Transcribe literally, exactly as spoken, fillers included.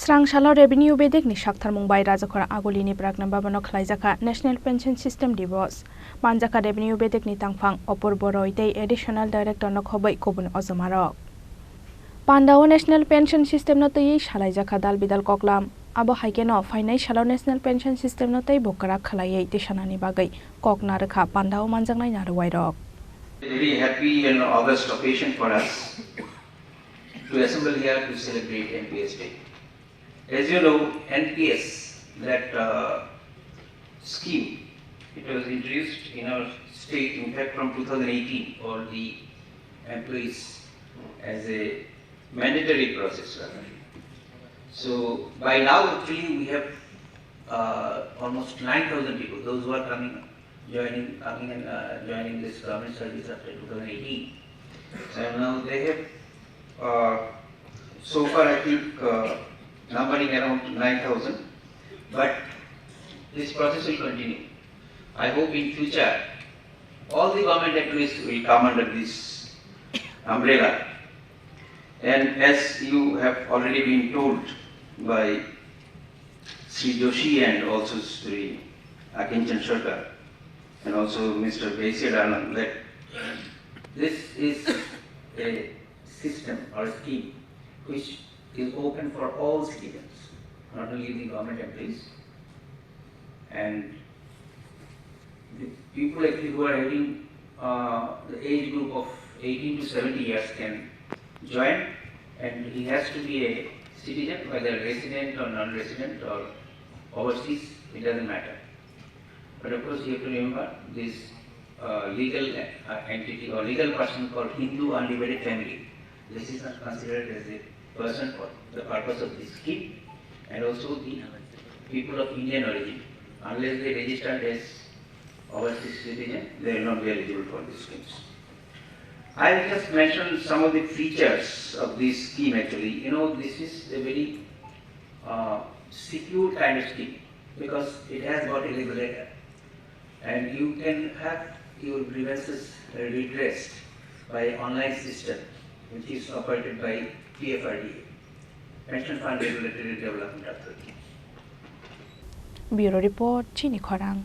Srang salo Revenue Bedekni saktharmung bai Rajakhor Agulini Prakna Bhabono khlaijakha National Pension System Divos. Manjakha Revenue Bedekni tangphang Apurbo Roy tei Additional Director no khobwi kubun ojomarok. Pandao National Pension System no twiwi salaijakha dal bidal koklam. Abo hai kheno phainai salo National Pension System no teibo kwrak khlaiwi tisanani bagwi kok narwkha Pandao manjaknai narwuairok. Very happy and august occasion for us to assemble here to celebrate N P S Day. As you know, N P S, that uh, scheme, it was introduced in our state, in fact, from two thousand eighteen, all the employees as a mandatory process. So by now, actually, we have uh, almost nine thousand people, those who are coming, joining, coming and uh, joining this government service after two thousand eighteen. So now they have, uh, so far I think, uh, numbering around nine thousand, but this process will continue. I hope in future all the government employees will come under this umbrella. And as you have already been told by Sri Joshi and also Sri Akinchan Sarkar and also Mister Vaisya Anand, that this is a system or scheme which is open for all citizens, not only the government employees. And the people actually who are having uh, the age group of eighteen to seventy years can join, and he has to be a citizen, whether resident or non-resident or overseas, it doesn't matter. But of course, you have to remember this uh, legal uh, entity or legal person called Hindu undivided family. This is not considered as a person for the purpose of this scheme, and also the people of Indian origin, unless they registered as overseas citizen, they will not be eligible for these schemes. I will just mention some of the features of this scheme actually. You know, this is a very uh, secure kind of scheme because it has got a regulator, and you can have your grievances redressed by online system which is operated by P F R D A, Pension Fund Regulatory Development Authority. Bureau Report, Chini Khorang.